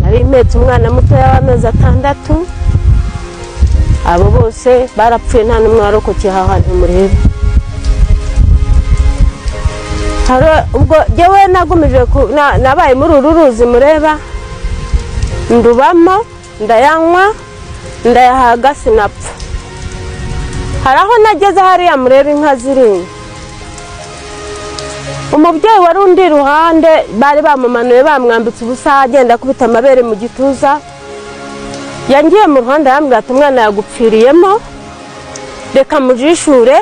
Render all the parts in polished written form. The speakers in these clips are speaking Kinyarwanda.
Nari mpetse umwana mutoya w'amezi 6. Abo bose barapfuye, nta n'umwe warokokeye aha hantu mureba. Ubwo jyewe nagumije nabaye muri uru ruzi mureba, ndubamo, ndayanywa, ndayahaga, sinapfa. Hari aho nageze hariya mureba inka ziri, umubyeyi wari undi iruhande bari bamumanuye bamwambitse ubusa, agenda akubita amabere mu gituza. Yangiye mu ruhande arambwira ati umwana yagupfiriyemo, reka mujishure,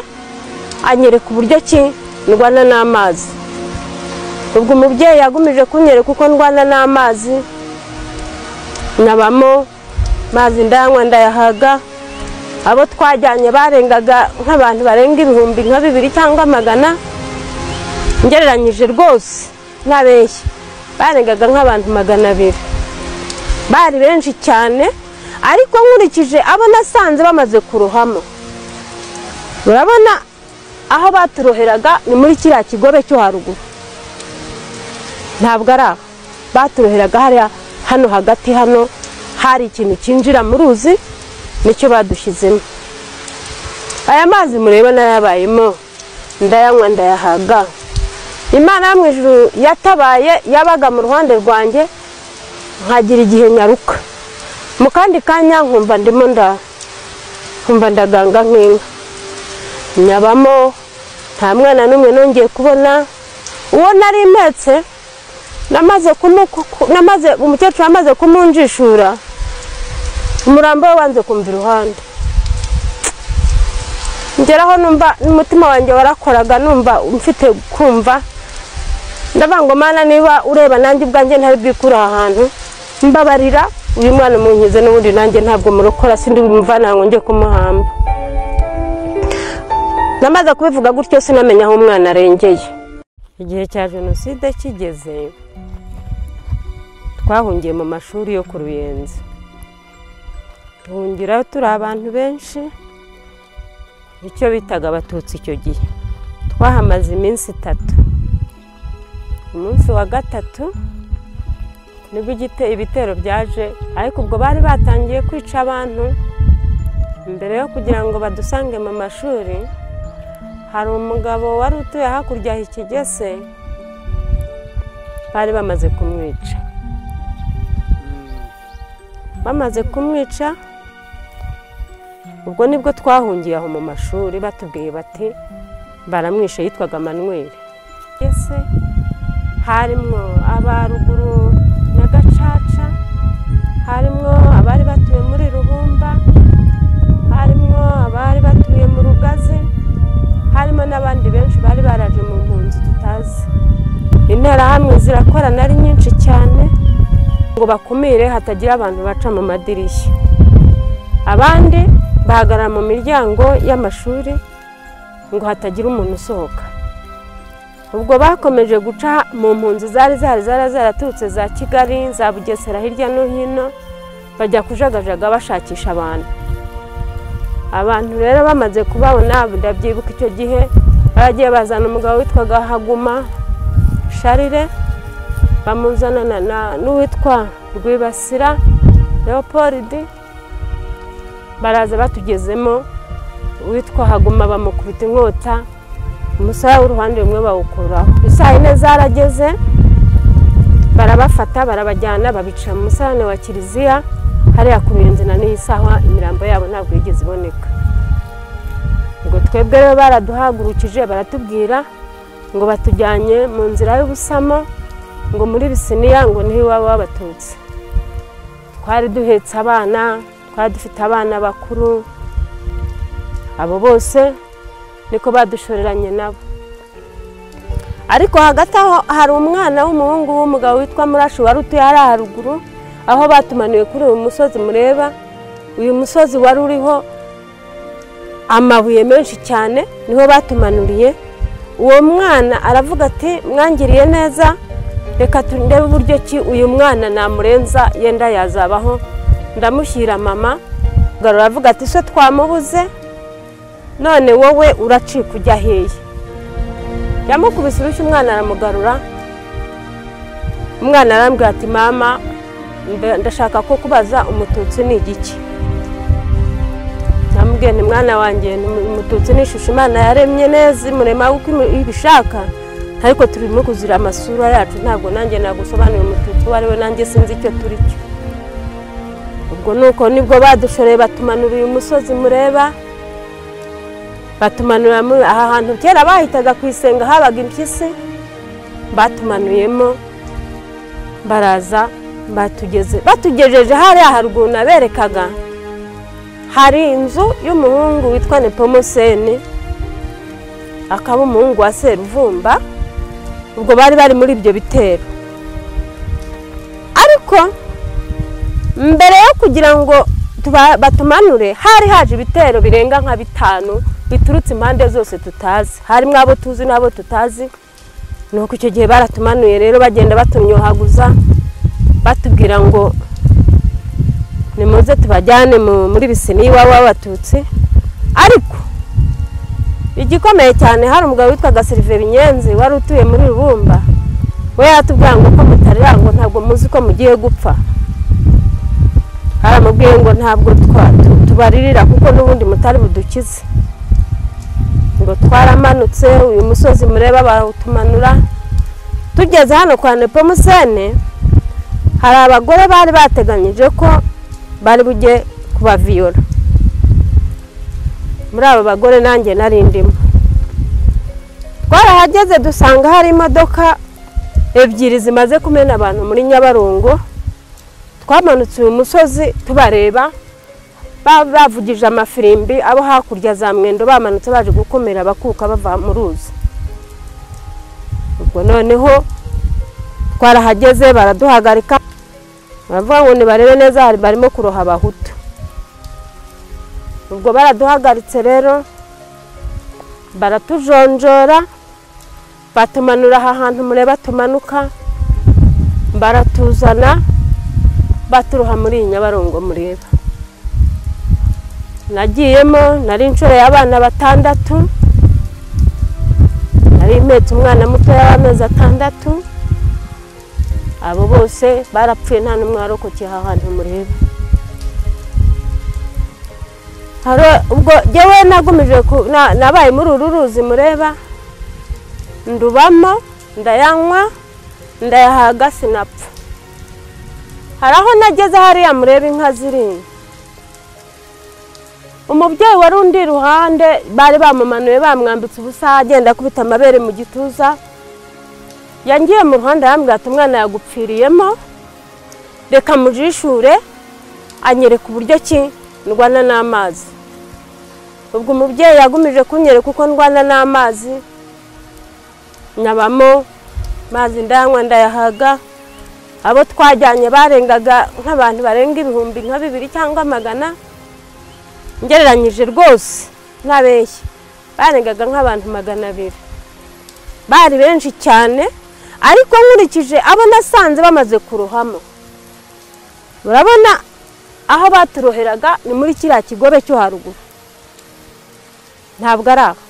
anyereka uburyo ki ndwana n'amazi. Ubwo umubyeyi yagumije kunyereka uko ndwana n'amazi, nabamo mazi ndayanywa ndayahaga. Abo twajyanye barengaga nk'abantu barenga 2000 cyangwa 100, ngereranyije rwose ntabeshya, barengaga nk'abantu 200, bari benshi cyane. Ariko nkurikije abo nasanze bamaze kurohamo, urabona aho baturoheraga ni muri kiriya kigobe cyo haruguru, ntabwo ari aho baturoheraga, hariya hano hagati hano hari ikintu cyinjira mu ruzi, nicyo badushyizemo. Aya mazi mureba nayabayemo, ndayanywa ndayahaga. Imana yo mu ijuru yatabaye, yabaga mu ruhande rwanjye, nkagira igihe nyaruka mu kandi kanya nkumva ndimo nkumva ndaganga nk'inka. Nyabamo nta mwana n'umwe nongeye kubona. Uwo nari mpetse namaze umukecuru amaze kumunjishura, umurambo we wanze kumva iruhande. Ngeraho numva umutima wanjye warakoraga, numva mfite kumva, ndavuga ngo Mana niba ureba nanjye ubwanjye ntari bwikura aha hantu, mbabarira uyu mwana munkize, n'ubundi nanjye ntabwo murokora, sindi bimuvana ngo njye kumuhamba. Namaze kubivuga gutyo sinamenya aho umwana arengeye. Igihe cya jenoside kigeze, twahungiye mu mashuri yo ku Ruyenzi, tuhungira turi abantu benshi, icyo bitaga abatutsi icyo gihe. Twahamaze iminsi 3. Umunsi wa 3 nibwo ibitero byaje, ariko ubwo bari batangiye kwica abantu. Mbere yo kugira ngo badusange mu mashuri, hari umugabo wari utuye hakurya Ikigese, bari bamaze kumwica. Bamaze kumwica, ubwo nibwo twahungiye aho mu mashuri, batubwiye bati baramwishe, yitwaga Manuel. Ese harimo abaruguru na Gacaca, harimo abari batuye muri Rubumba, harimo abari batuye mu Rugazi, harimo n'abandi benshi bari baraje mu mpunzi tutazi. Interahamwe zirakorana ari nyinshi cyane ngo bakumire hatagira abantu baca mu madirishya. Abandi bahagarara mu miryango y'amashuri ngo hatagira umuntu usohoka. Ubwo bakomeje guca mu mpunzi zari zaraturutse za Kigali, za Bugesera, hirya no hino, bajya kujagajaga bashakisha abantu. Abantu rero bamaze kubabona, ndabyibuka icyo gihe baragiye bazana umugabo witwaga Haguma Sharire, bamuzana n'uwitwa Rwibasira Leopold, baraza batugezemo, uwitwa Haguma bamukubita inkota, umusaya w'uruhande rumwe bawukuraho. Isaha 4 zarageze, barabafata barabajyana babica mu musarane wa kiliziya hariya ku Ruyenzi, na n'iyi saha imirambo yabo ntabwo yigeze iboneka. Ngo twebwe rero baraduhagurukije baratubwira ngo batujyanye mu nzira y'ubusamo, ngo muri Bisiniya, ngo niho iwabo w'abatutsi. Twari duhetse abana, twari dufite abana bakuru, abo bose niko badushoreranye nabo. Ariko hagati aho hari umwana w'umuhungu w'umugabo witwa Murashi wari utuye hariya haruguru, aho batumanuye kuri uyu musozi mureba. Uyu musozi wari uriho amabuye menshi cyane, niho batumanuriye. Uwo mwana aravuga ati mwangiriye neza, reka turebe uburyo ki uyu mwana namurenza yenda yazabaho, ndamushyira mama. Aravuga ati so twamubuze, none wowe uracika ujya hehe? Yamukubise urushyi, umwana aramugarura. Umwana arambwira ati mama Ndashaka ko kubaza umututsi ni igiki. Namubwiye nti mwana wanjye, umututsi ni ishusho Imana yaremye neza imurema uko ibishaka, ariko turimo kuzira amasura yacu, ntabwo nanjye nagusobanurira umututsi uwo ari we, nanjye sinzi icyo turi cyo. Ubwo nuko nibwo badushoreye batumanura uyu musozi mureba, batumanura aha hantu kera bahitaga ku isenga habaga impyisi, batumanuyemo baraza batugeze batugejeje hariya haruguru naberekaga hari inzu y'umuhungu witwa Nepomuseni, akaba umuhungu wa Seruvumba. Ubwo bari bari muri ibyo bitero, ariko mbere yo kugira ngo batumanure hari haje ibitero birenga nka 5 biturutse impande zose tutazi, harimo abo tuzi n'abo tutazi. Nuko icyo gihe baratumanuye rero bagenda batunyohaguza batubwira ngo nimuze tubajyane muri Bisini iwabo w'abatutsi. Ariko igikomeye cyane hari umugabo witwaga Sylvain Binyenzi wari utuye muri Rubumba, we yaratubwira ngo ko mutarira ngo ntabwo muzi ko mugiye gupfa. Haramubwiye ngo ntabwo tubaririra kuko n'ubundi mutari budukize. Ngo twaramanutse uyu musozi mureba bawutumanura, tugeze hano kwa Nepomusene hari abagore bari bateganyije ko bari bujye kubaviyora. Muri abo bagore nanjye nari ndimo. Twarahageze dusanga hari imodoka 2 zimaze kumena abantu muri Nyabarongo. Twamanutse uyu musozi tubareba bavugije amafirimbi, abo hakurya za Mwendo bamanutse baje gukomera bakuka bava mu ruzi. Ubwo noneho twarahageze baraduhagarika, baravuga ngo nibarebe neza hari barimo kuroha abahutu. Ubwo baraduhagaritse rero baratujonjora, batumanura aha hantu mureba tumanuka, baratuzana baturoha muri Nyabarongo mureba. Nagiyemo nari inshuro y'abana 6, nari mpetse umwana muto y'amezi 6, abo bose barapfuye nta n'umwe warokokeye aha hantu mureba. Ubwo jyewe nagumije nabaye muri uru ruzi mureba, ndubamo ndayanywa ndayahaga sinapfa. Hari aho nageze hariya mureba inka ziri, umubyeyi wari undi iruhande bari bamumanuye bamwambitse ubusa agenda akubita amabere mu gituza, yangiye mu ruhande arambwira ati umwana yagupfiriyemo, reka mujishure, anyereka uburyo ki ndwana n'amazi. Ubwo umubyeyi yagumije kunyereka uko ndwana n'amazi, nyabamo mazi ndayanywa ndayahaga. Abo twajyanye barengaga nk'abantu barenga 2000 cyangwa 100, ngereranyije rwose ntabeshye, barengaga nk'abantu 200, bari benshi cyane. Ariko nkurikije abo nasanze bamaze kurohamo, murabona aho baturoheraga ni muri kiriya kigobe cyo haruguru, ntabwo ari aho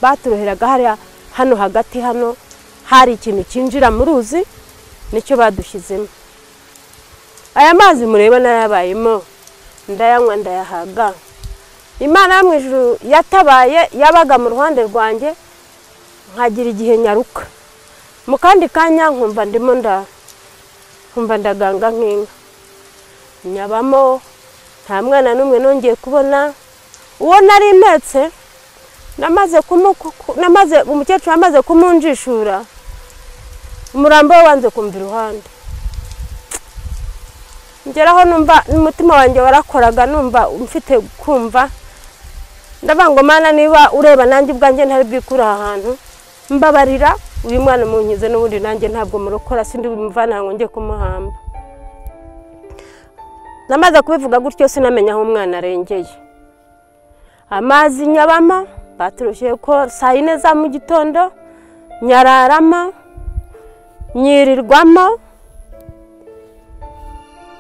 baturoheraga, hariya hano hagati hano hari ikintu cyinjira mu ruzi nicyo badushyizemo. Aya mazi mureba nayabayemo ndayanywa ndayahaga. Imana yo mu ijuru yatabaye, yabaga mu ruhande rwanjye nkagira igihe nyaruka, mu kandi kanya nkumva ndimo nkumva ndaganga nk'inka. Nyabamo nta mwana n'umwe nongeye kubona. Uwo nari mpetse namaze umukecuru amaze kumunjishura, umurambo we wanze kumva iruhande. Ngeraho numva umutima wanjye warakoraga, numva mfite kumva, ndavuga ngo Mana niba ureba nanjye ubwanjye ntari bwikura aha hantu, mbabarira uyu mwana munkize n'ubundi nanjye ntabwo murokora, sindi bimuvana ngo njye kumuhamba. Namaze kubivuga gutyo sinamenya aho umwana arengeye. Amazi nyabama baturushye ko saa 4 za mu gitondo, nyararama nyirirwamo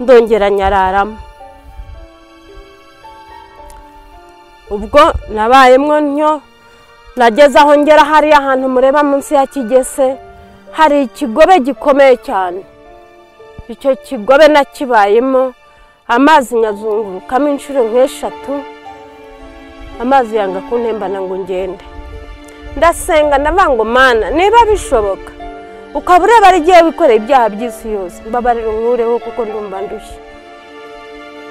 ndongera nyararama. Ubwo nabayemwo ntyo, nageze aho ngera hariya ahantu mureba munsi ya Kigese hari ikigobe gikomeye cyane. Icyo kigobe nakibayemo, amazi nyazungurukamo inshuro nk'eshatu, amazi yanga kuntembana ngo ngende. Ndasenga ndavuga ngo Mana, niba bishoboka ukaba ureba ari igihe wikoreye ibyaha by'isi yose, mbabarira unkureho kuko ndumva ndushye.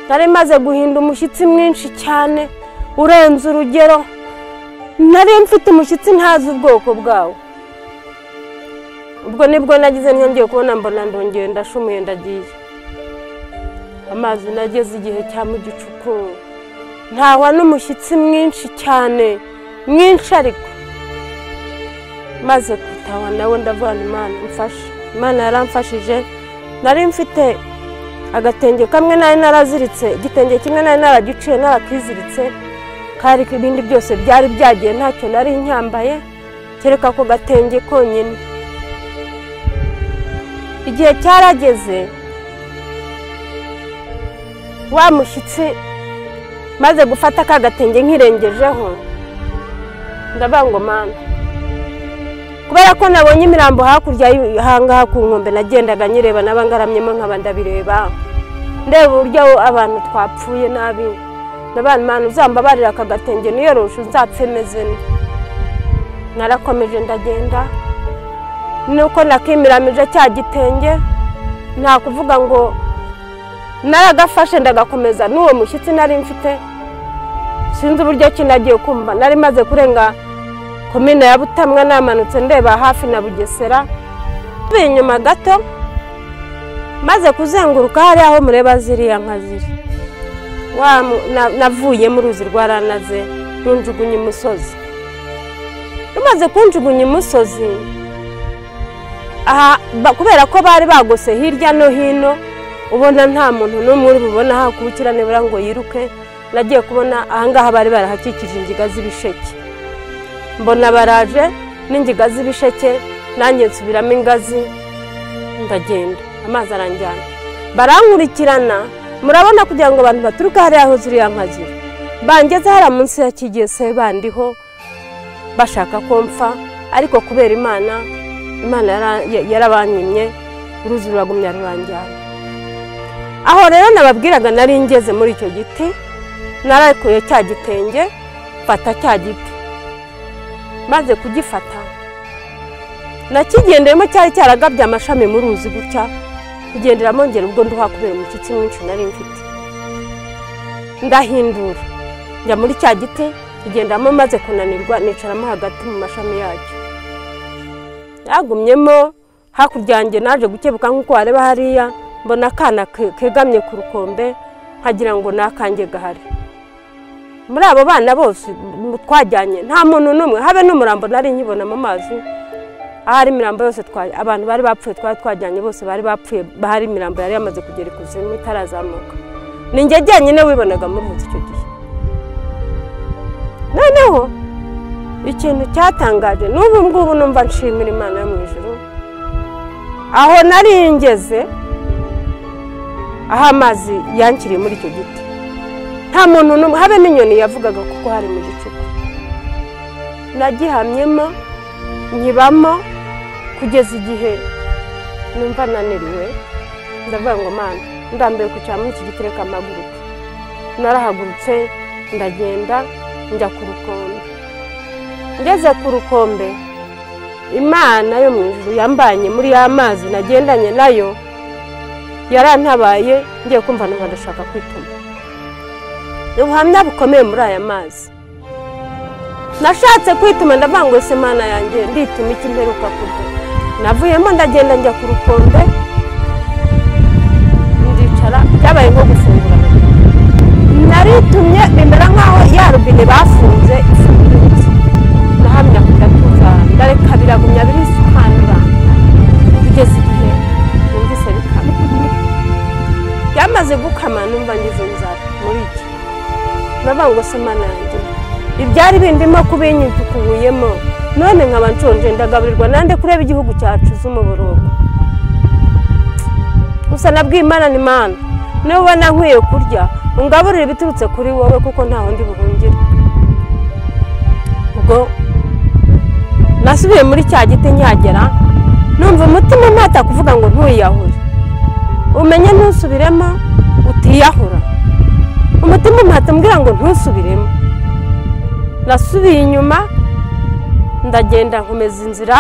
Nari maze guhinda umushyitsi mwinshi cyane urenze urugero, nari mfite umushyitsi ntazi ubwoko bwawo. Ubwo nibwo nagize ntiyongeye kubona, mbona ndongeye ndashumuye ndagiye. Amazi nageze igihe cya mu gicuku, ntahwa n'umushyitsi mwinshi cyane mwinshi, ariko maze gutaha nawe ndavuga Imana mfashe. Imana yaramfashije. Nari mfite agatenge kamwe nari naraziritse, igitenge kimwe nari naragiciye narakiziritse, kari ibindi byose byari byagiye ntacyo nari nyambaye kereka ako gatenge konyine. Igihe cyarageze wa mushyitsi maze gufata ka gatenge nkirengejeho, ndavuga ngo Mana, kubera ko nabonye imirambo hakurya hangaha ku nkombe, nagendaga nyireba nabangaramyemo nkaba ndabireba, ndeba uburyo abantu twapfuye nabi. Ndavuga Mana, uzambabarira aka gatenge niyoroshe nzapfe meze nte. Narakomeje ndagenda, nuko nakimiramije cya gitenge, nta kuvuga ngo naragafashe ndagakomeza n'uwo mushyitsi nari mfite. Sinzi uburyo ki nagiye kumva nari maze kurenga komine ya Butamwa, namanutse ndeba hafi na Bugesera. Inyuma gato maze kuzenguruka hari aho mureba ziriya nka ziri, navuye mu ruzi rwaranaze runjugunya imusozi. Rumaze kunjugunya imusozi, aha kubera ko bari bagose hirya no hino, ubona nta muntu n'umwe uri bubona hakubukira nibura ngo yiruke. Nagiye kubona ahangaha bari barahakikije ingiga z'ibisheke, mbona baraje n'ingiga z'ibisheke, nanjye nsubiramo ingazi ndagenda, amazi aranjyana. Barankurikirana, murabona kugira ngo abantu baturuka hariya aho ziriya nka ziri, bangeze hariya munsi ya Kigese bandiho bashaka ko mpfa, ariko kubera Imana, Imana yarabanyimye, uruzi ruragumya ruranjyana. Aho rero nababwiraga nari ngeze muri icyo giti, narekuye cya gitenge, mfata cya giti. Maze kugifata nakigendeyemo, cyari cyaragabye amashami mu ruzi gutya, kugenderamo ngera ubwo nduha kubera umushyitsi mwinshi nari mfite. Ndahindura njya muri cya giti, kugendamo maze kunanirwa nicaramo hagati mu mashami yacyo. Yagumyemo hakurya yanjye, naje gukebuka nk'uko wareba hariya, mbona akana kegamye ku rukombe, nkagira ngo nakanjye gahari. Muri abo bana bose twajyanye nta muntu n'umwe, habe n'umurambo nari nkibona mu mazi. Ahari imirambo yose abantu bari bapfuye twari twajyanye bose bari bapfuye, bahari imirambo yari yamaze kugera ikuzimu itarazamuka. Ni njye jyenyine wibonaga muri icyo gihe. Noneho ikintu cyatangaje n'ubu ngubu numva nshimira Imana yo mu ijuru, aho nari ngeze aho amazi yankiriye muri icyo giti, nta muntu n'umwe habe n'inyoni yavugaga kuko hari mu gicuku. Nagihamyemo nkibamo kugeza igihe numva naniriwe, ndavuga ngo Mana, ndambiwe kwicara muri iki giti, reka mpaguruke. Narahagurutse ndagenda njya ku rukombe. Ngeze ku rukombe, Imana yo mu ijuru yambanye muri ya mazi nagendanye nayo, yarantabaye. Ngiye kumva numva ndashaka kwituma. Ubuhamya bukomeye muri aya mazi. Nashatse kwituma ndavuga ngo ese Mana yanjye ndituma iki mperuka kurya. Navuyemo ndagenda njya ku rukombe ndicara, byabaye nko gufungura. Naritumye bimera nkaho ya robine bafunze ifungutse. Nahamya ndatuza, ndareka biragumya birisukanura kugeza igihe numvise bikama. Byamaze gukama numva ngize inzara muri iki. Ndavuga ngo se Mana yanjye, ibyari bindimo kubinyutukuyemo, none nkaba nshonje ndagaburirwa nande kureba igihugu cyacu z'umuborogo. Gusa nabwiye Imana ni Mana, niba ubona nkwiye kurya ungaburire ibiturutse kuri wowe kuko nta wundi buhungire. Ubwo nasubiye muri cya giti nkihagera, numva umutima umpata kuvuga ngo ntuyiyahure. Umenye ntusubiremo utiyahura. Umutima umpata umbwira ngo ntusubiremo. Nasubiye inyuma ndagenda nkomeza inzira,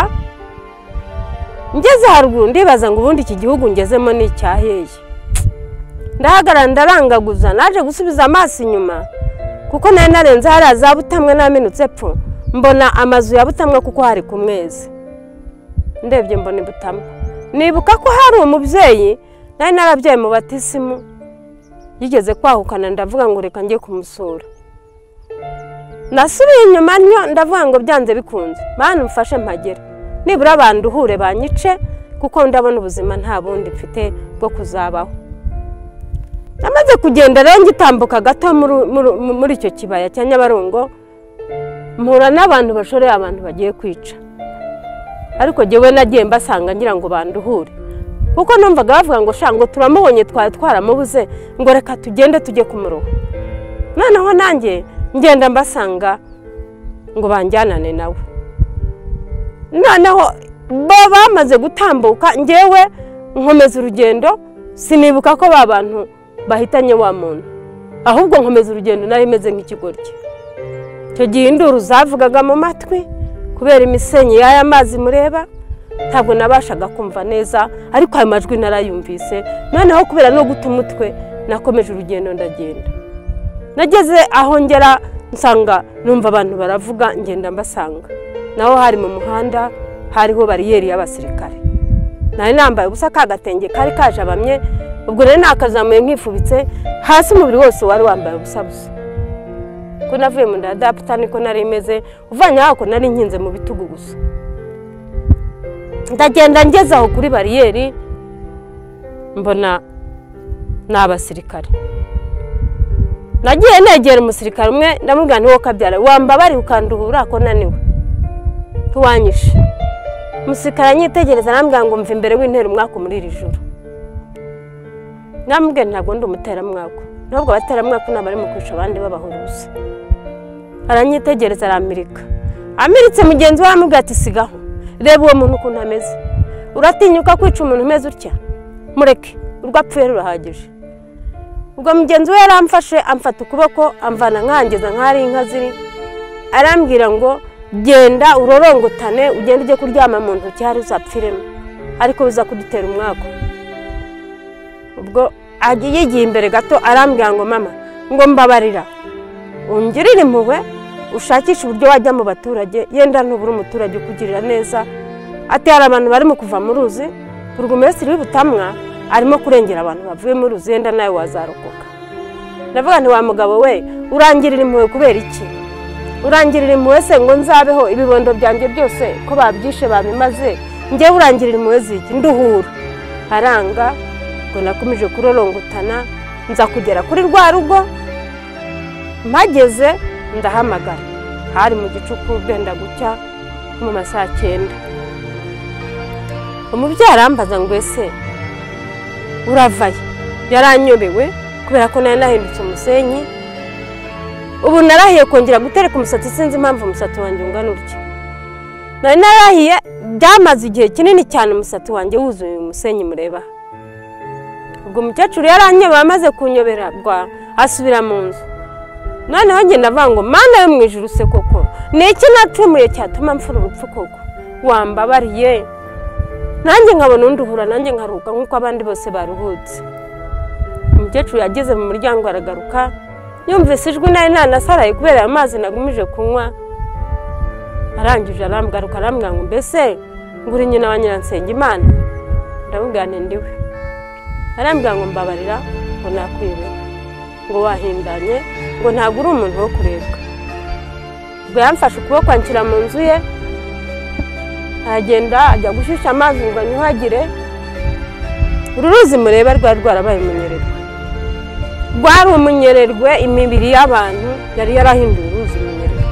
ngeze haruguru ndibaza ngo ubundi iki gihugu ngezemo ni icyaheye. Ndahagarara ndarangaguza, naje gusubiza amaso inyuma kuko nari narenze hariya za Butamwa namenutse epfo, mbona amazu ya Butamwa kuko hari ku mwezi. Ndebye mbona Butamwa, nibuka ko hari umubyeyi nari narabyaye mu batisimu yigeze kwahukana, ndavuga ngo reka njye kumusura. Nasubiye inyuma ntyo ndavuga ngo byanze bikunze Mana umfashe mpagere, nibura banduhure banyice kuko ndabona ubuzima nta bundi mfite bwo kuzabaho. Namaze kugenda rero ngitambuka gato muri icyo kibaya cya Nyabarongo, mpura n'abantu bashoreye abantu bagiye kwica, ariko jyewe nagiye mbasanga ngira ngo banduhure, kuko numvaga bavuga ngo sha ngo turamubonye twari twaramubuze, ngo reka tugende tujye kumuroha. Noneho nanjye ngenda mbasanga ngo banjyanane nawe. Noneho bo bamaze gutambuka, njyewe nkomeza urugendo, sinibuka ko ba bantu bahitanye wa muntu, ahubwo nkomeza urugendo nari meze nk'ikigoryi. Icyo gihe induru zavugaga mu matwi kubera imisenyi y'aya mazi mureba, ntabwo nabashaga kumva neza, ariko ayo majwi narayumvise. Noneho kubera no guta umutwe nakomeje urugendo ndagenda. Nageze aho ngera nsanga numva abantu baravuga, ngenda mbasanga. Naho hari mu muhanda hariho bariyeri y'abasirikare. Nari nambaye ubusa ka gatenge kari kajabamye, ubwo rero nakazamuye nkifubitse hasi, umubiri wose wari wambaye ubusa busa. Ko navuye mu nda ya niko nari meze, uvanye aho nari nkinze mu bitugu gusa. Ndagenda ngeze aho kuri bariyeri mbona n'abasirikare. Nagiye negera umusirikare umwe ndamubwira nti wowe kabyara wambabari ukanduhura ko naniwe ntiwanyishe. Umusirikare anyitegereza arambwira ngo mva imbere w'intera umwaka muri iri joro. Namubwira ntabwo ndi umuteramwaka, ntabwo abateramwaka nabo mu kwica abandi babahora ubusa. Aranyitegereza aramirika, amiritse mugenzi we aramubwira ati sigaho, reba uwo muntu ukuntu ameze, uratinyuka kwica umuntu umeze utya, mureke urwo apfuye rurahagije. Ubwo mugenzi we yaramfashe amfata ukuboko amvana nkangeza nk'ahari inka ziri, arambwira ngo genda urorongotane ugende ujye kuryama mu ntoki hari uzapfiremo, ariko biza kudutera umwako. Ubwo yigiye imbere gato arambwira ngo mama, ngo mbabarira ungirire impuhwe ushakishe uburyo wajya mu baturage, yenda ntubura umuturage ukugirira neza. Ati hari abantu barimo kuva mu ruzi, burugumesitiri w'Ibutamwa arimo kurengera abantu bavuye mu ruzi, yenda nawe wazarokoka. Ndavuga nti wa mugabo we urangirira impuhwe kubera iki? Urangirira impuhwe se ngo nzabeho ibibondo byanjye byose ko babyishe babimaze, njye urangirira impuhwe ziki? Nduhura. Aranga. Ngo nakomeje kurorongotana nza kugera kuri rwa rugo, mpageze ndahamagara. Hari mu gicuku bwenda gucya mu masaha 9. Umubyeyi arambaza ngo ese uravaye? Yaranyobewe kubera ko nari nahindutse umusenyi. Ubu narahiye kongera gutereka umusatsi, sinzi impamvu umusatsi wanjye ungana utya. Nari narahiye byamaze igihe kinini cyane umusatsi wanjye wuzuye umusenyi mureba. Ubwo umukecuru yaranyobeye amaze kunyobera bwa asubira mu nzu. Noneho njye ndavuga ngo Mana yo mu ijuru se koko ni iki nacumuye cyatuma mfura urupfu koko? Wambabariye nanjye nkabona unduhura, nanjye nkaruhuka nk'uko abandi bose baruhutse. Umukecuru yageze mu muryango aragaruka, yumvise ijwi nari nanasaraye kubera amazi nagumije kunywa, arangije arambwaruka arambwira ngo mbese nguri nyina wa Nyiransengimana? Ndamubwira nti ndiwe. Arambwira ngo mbabarira ngo nakwibe, ngo wahindanye, ngo ntabwo uri umuntu wo kurebwa. Ubwo yamfashe ukuboko anshyira mu nzu ye, aragenda ajya gushyushya amazi ngo anyuhagire. Uru ruzi mureba rwari rwarabaye umunyererwe, rwari umunyererwe, imibiri y'abantu yari yarahinduye uruzi umunyererwe.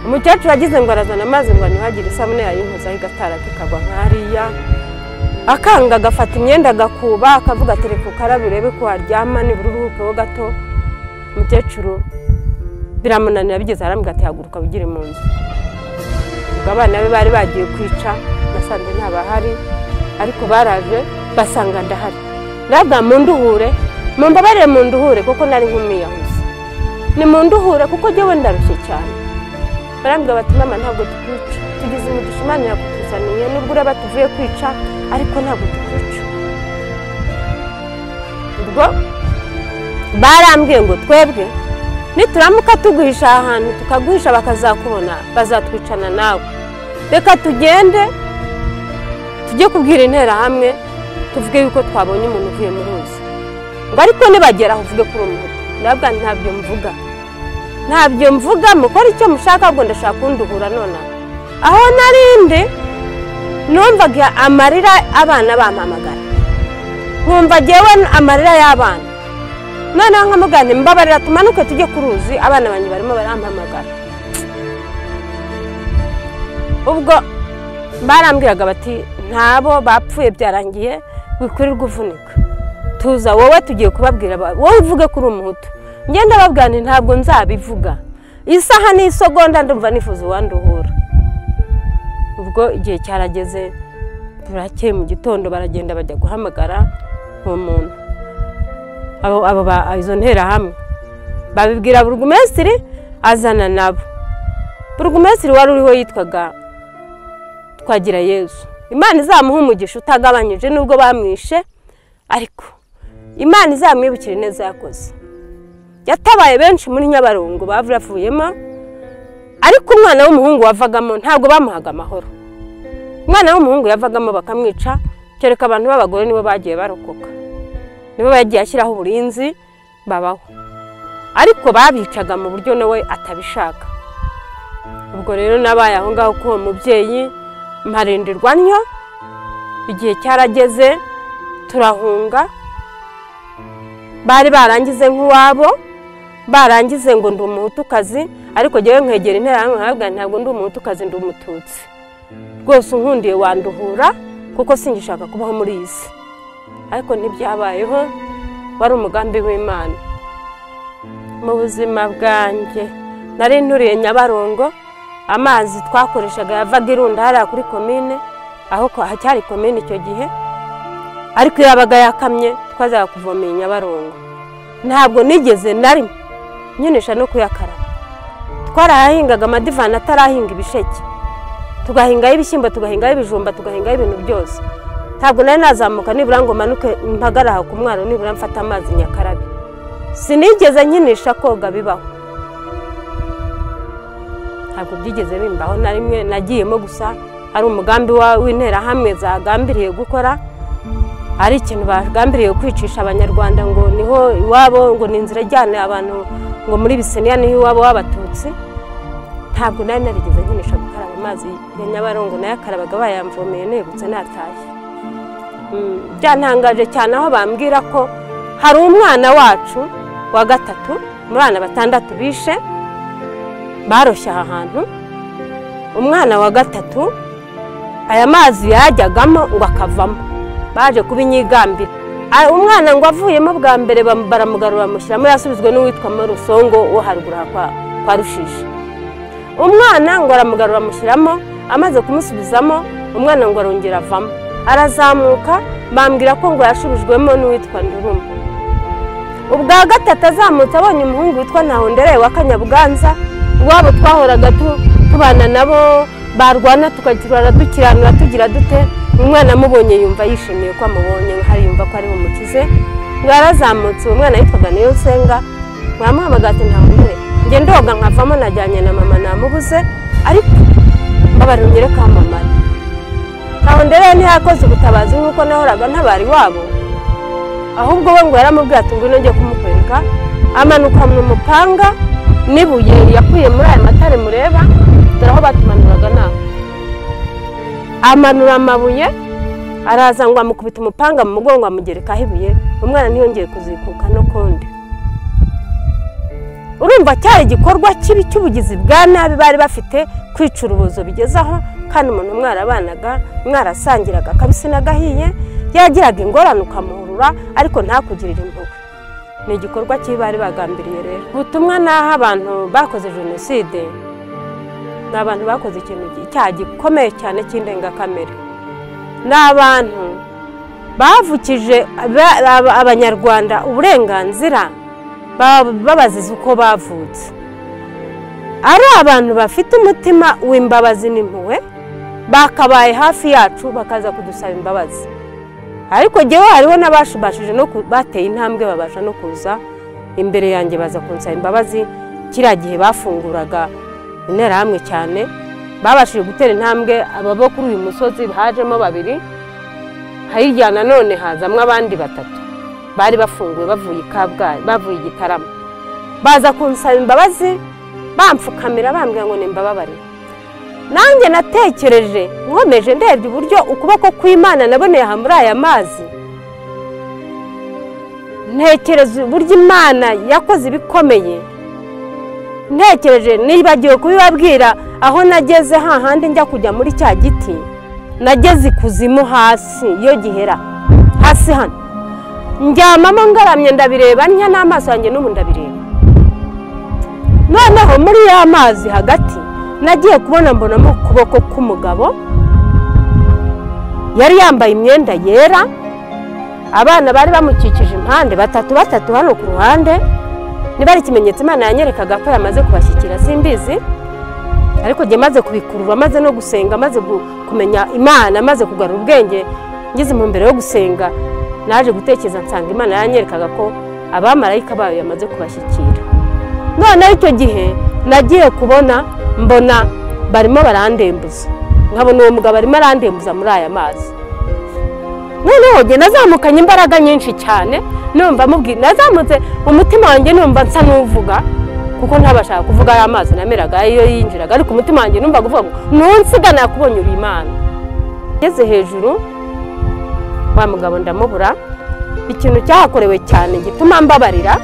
Umukecuru agize ngo arazana amazi ngo anyuhagire, isabune yayinkozaho igatara kikagwa nk'hariya, akanga agafata imyenda agakuba akavuga ati reka ukarabe urebe ko waryama nibura uruhukeho gato. Umukecuru biramunanira bigeze arambwira ati haguruka wigire mu nzu. Ubwo abana be bari bagiye kwica nasanze ntabahari, ariko baraje Basanga ndahari. Ndabwa munduhure, mumbabarire munduhure kuko nari nk'umwiyahuzi. Ni munduhure kuko jyewe ndarushye cyane. Barambwira bati mama ntabwo tukwica, tugize umugisha Imana yakutuzaniye nubwo uraba tuvuye kwica ariko ntabwo tukwica. Ubwo barambwiye ngo twebwe nituramuka tuguhisha ahantu tukaguhisha bakazakubona bazatwicana nawe. Reka tugende tujye kubwira intera hamwe tuvuge yuko twabonye umuntu uvuye mu ruzi. Ngo ariko nibagera aho uvuge kuri umuhutu. Ndabwa ntabyo mvuga. Ntabyo mvuga, mukora icyo mushaka ngo ndashaka kunduhura none. Aho narinde numvaga amarira abana bampamagara. Nkumva jewe amarira y'abana. Noneho nkamugana mbabarira tumanuke tujye ku ruzi abana banjye barimo barampamagara. Ubwo barambwiraga bati ntabo bapfuye byarangiye wikurirwa uvunika. Tuza wowe tugiye kubabwira wowe uvuge kuri umuhutu. Ngenda babwira nti ntabwo nzabivuga. Isaha n'isogonda ndumva nifuza uwanduhura. Ubwo igihe cyarageze burakeye mu gitondo baragenda bajya guhamagara uwo muntu. Abo izo ntera hamwe babibwira burugumesitiri azana nabo. Burugumesitiri wari uriho yitwaga Twagirayezu. Imana izamuha umugisha utagabanyije nubwo bamwishe, ariko Imana izamwibukire neza yakoze. Yatabaye benshi muri Nyabarongo bavuyemo, ariko umwana w'umuhungu wavagamo ntabwo bamuhaga amahoro. Umwana w'umuhungu yavagamo bakamwica, kereka abantu b'abagore nibo bagiye barokoka. Nibo bagiye ashyiraho uburinzi babaho. Ariko babicaga mu buryo nawe atabishaka. Ubwo rero nabaye aho ngaho ko mubyeyi mparindirwa ntyo, igihe cyarageze turahunga. Bari barangize nk'uwabo, barangize ngo ndi umuhutukazi, ariko jyewe nkegera interahamwe nkababwira ntabwo ndi umuhutukazi ndi umututsi. Rwose unkundiye wanduhura kuko singishaka kubaho muri iyi si. Ariko ntibyabayeho, wari umugambi w'Imana. Mu buzima bwanjye nari nturiye Nyabarongo, amazi twakoreshaga yavaga irunda hariya kuri komine, aho hacyari komine icyo gihe, ariko iyo yabaga yakamye twazaga kuvomera Nyabarongo. Ntabwo nigeze nari nyinisha no kuyakaraba. Twarahahingaga amadivani atarahinga ibisheke, tugahingaho ibishyimbo, tugahingaho ibijumba, tugahingaho ibintu byose. Ntabwo nari nazamuka nibura ngo manuke mpagara ku mwaro nibura mfata amazi nyakarabe. Sinigeze nkinisha koga bibaho. Ntabwo byigeze bimbaho na rimwe, nagiyemo gusa ari umugambi w'interahamwe zagambiriye gukora, ari ikintu bagambiriye kwicisha abanyarwanda ngo niho iwabo, ngo ni inzira ijyana abantu ngo muri Biseniya niho iwabo w'abatutsi. Ntabwo nari narigeze nkinisha gukaraba amazi ya Nyabarongo, nayakarabaga bayamvomeye negutse natashye. Byantangaje cyane aho bambwira ko hari umwana wacu wa gatatu mu bana batandatu bishe baroshye aha hantu. Umwana wa gatatu aya mazi yajyagamo ngo akavamo, baje kubinyigambira. Umwana ngo avuyemo bwa mbere baramugarura bamushyiramo, yasubizwe n'uwitwa Marusongo wo haruguru kwa Rushishi. Umwana ngo aramugarura amushyiramo, amaze kumusubizamo umwana ngo arongera avamo, arazamuka bambwira ko ngo yashubijwemo n'uwitwa Nduruma. Ubwa gatatu azamutse abonye umuhungu witwa Ntahondereye wa Kanyabuganza, iwabo twahoraga tubana nabo barwana tukakirana dukiranura tugira dute. Umwana amubonye yumva yishimiye ko amubonye, hari yumva ko ari bumukize. Ngo yarazamutse, uwo mwana yitwaga Niyonsenga, mwamuhamagaye ati Ntahondereye, njye ndoga nkavamo najyanye na mama namubuze, ariko mbabarira unyereke aho mama ari. Ntahondereye ntiyakoze ubutabazi nk'uko nahoraga ntabara iwabo, ahubwo we ngo yaramubwiye ati ngwino njye kumukwereka. Amanuka mu mupanga n'ibuye yakuye muri aya matare mureba, dore aho batumanuraga naho. Amanura amabuye araza ngo amukubita umupanga mu mugongo amugerekaho ibuye, umwana ntiyongeye kuzikuka no kundi. Urumva cyari igikorwa kibi cy'ubugizi bwa nabi bari bafite, kwica urubozo bigezaho, kandi umuntu mwarabanaga mwarasangiraga akabisi n'agahiye, yagiraga ingorane ukamuhurura ariko ntakugirire impuhwe. Ni igikorwa kibi bari bagambiriye. Rero ubutumwa naho abantu bakoze jenoside ni abantu bakoze ikintu icyaha gikomeye cyane cy'indengakamere. Ni abantu Bavukije abanyarwanda uburenganzira babaziza uko bavutse. Ari abantu bafite umutima w'imbabazi n'impuhwe bakabaye hafi yacu bakaza kudusaba imbabazi. Ariko jyewe hariho n'abashubashije no bateye intambwe babasha no kuza imbere yanjye baza kunsaba imbabazi. Kiriya gihe bafunguraga interahamwe cyane, babashije gutera intambwe ababo kuri uyu musozi hajemo babiri, hirya nanone hazamwe abandi batatu bari bafunguwe bavuye i Kabgayi, bavuye i Gitarama, baza kunsaba imbabazi bamfukamira bambwira ngo nimbababarire. Nanjye natekereje nkomeje ndebye uburyo ukuboko kw'Imana naboneye aha muri aya mazi, ntekereza uburyo Imana yakoze ibikomeye, ntekereje nibagiwe kubibabwira aho nageze hahandi njya kujya muri cya giti, nageze ikuzimu hasi iyo gihera hasi hano, ndyamamo ngaramye ndabireba ntya n'amaso yanjye n'ubu ndabireba. Noneho muri ya mazi hagati nagiye kubona mbonamo ukuboko k'umugabo, yari yambaye imyenda yera, abana bari bamukikije impande batatu batatu hano ku ruhande. Niba ari ikimenyetso Imana yanyerekaga ko yamaze kubashyikira simbizi, ariko jye maze kubikurura, maze no gusenga, maze kumenya Imana, maze kugarura ubwenge, ngeze mu mbere yo gusenga naje gutekereza nsanga Imana yanyerekaga ko abamarayika bayo yamaze kubashyikira. Noneho icyo gihe nagiye kubona mbona barimo barandembuza, nkabona uwo mugabo arimo arandembuza muri aya mazi. Noneho jye nazamukanye imbaraga nyinshi cyane, numva mubwira, nazamutse umutima wanjye numva nsa n'uvuga, kuko ntabashaka kuvuga aya mazi nameraga iyo yinjiraga, ariko umutima wanjye numva kuvuga ngo nunsiga nakubonye uri Imana. Ngeze hejuru wa mugabo ndamubura. Ikintu cyahakorewe cyane gituma mbabarira,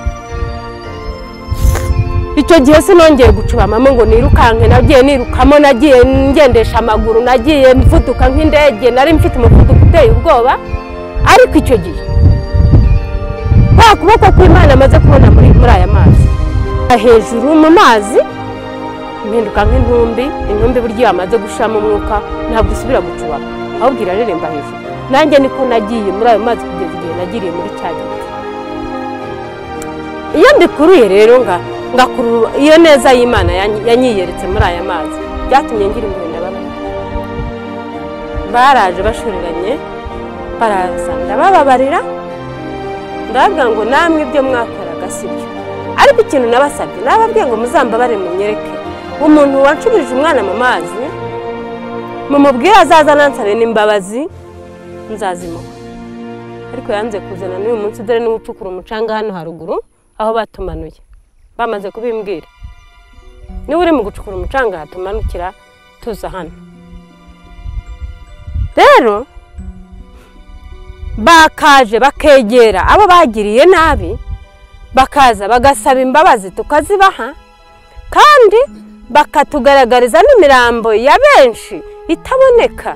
icyo gihe sinongeye gucubamamo ngo nirukanke, nagiye nirukamo, nagiye ngendesha amaguru, nagiye mvuduka nk'indege, nari mfite umuvuduko uteye ubwoba. Ariko icyo gihe kwa kuboko kw'Imana amaze kubona muri aya mazi hejuru mu mazi, mpinduka nk'intumbi. Intumbi buryo yamaze gushiramo umwuka ntabwo isubira gucubama, ahubwo irareremba hejuru. Nanjye niko nagiye muri ayo mazi kugeza igihe nagiriye muri cya giti. Iyo mbikuruye rero ngakurura iyo neza y'Imana yanyiyeretse muri aya mazi, byatumye ngira impuhwe ndababarira. Baraje bashoreranye baraza ndabababarira, ndababwira ngo namwe ibyo mwakoraga si byo. Ariko ikintu nabasabye, nababwiye ngo muzambabare munyereke umuntu wanshubije umwana mu mazi, mumubwire azaza nansabe n'imbabazi nzazimuha. Ariko yanze kuzana n'uyu munsi, dore n'uwucukura umucanga hano haruguru aho batumanuye bamaze kubimbwira, niba uri mu gucukura umucanga hatumanukira tuza hano. Rero bakaje bakegera abo bagiriye nabi, bakaza bagasaba imbabazi tukazibaha, kandi bakatugaragariza n'imirambo ya benshi itaboneka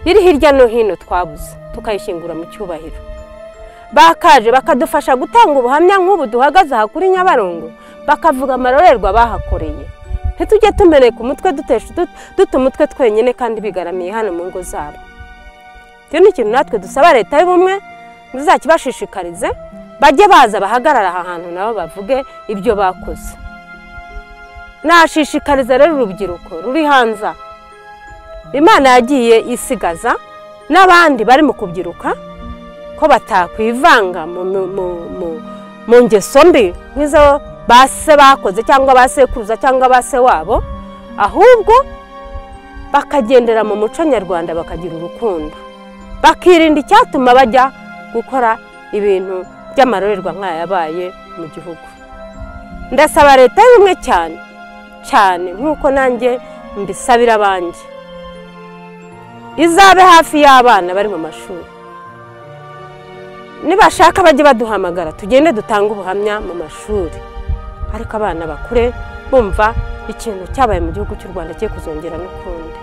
iri hirya no hino twabuze, tukayishyingura mu cyubahiro. Bakaje bakadufasha gutanga ubuhamya nk'ubu duhagaze aha kuri Nyabarongo, bakavuga amarorerwa bahakoreye. Ntitujye tumeneka umutwe duta umutwe twenyine kandi bigaramiye hano mu ngo zabo. Icyo ni ikintu natwe dusaba leta y'ubumwe ngo izakibashishikarize, bajye baza bahagarara aha hantu nabo bavuge ibyo bakoze. Nashishikariza rero urubyiruko ruri hanze, Imana yagiye isigaza n'abandi bari mu kubyiruka ko batakwivanga mu ngeso mbi nk'izo base bakoze cyangwa basekuruza cyangwa base wabo, ahubwo bakagendera mu muco nyarwanda, bakagira urukundo, bakirinda icyatuma bajya gukora ibintu by'amarorerwa nk'aya yabaye mu gihugu. Ndasaba leta y'ubumwe cyane cyane nk'uko nanjye mbisabira abanjye, izabe hafi y'abana bari mu mashuri. Nibashaka bajye baduhamagara tugende dutange ubuhamya mu mashuri, ariko abana bakure bumva ikintu cyabaye mu gihugu cy'u Rwanda cye kuzongera n'ukundi.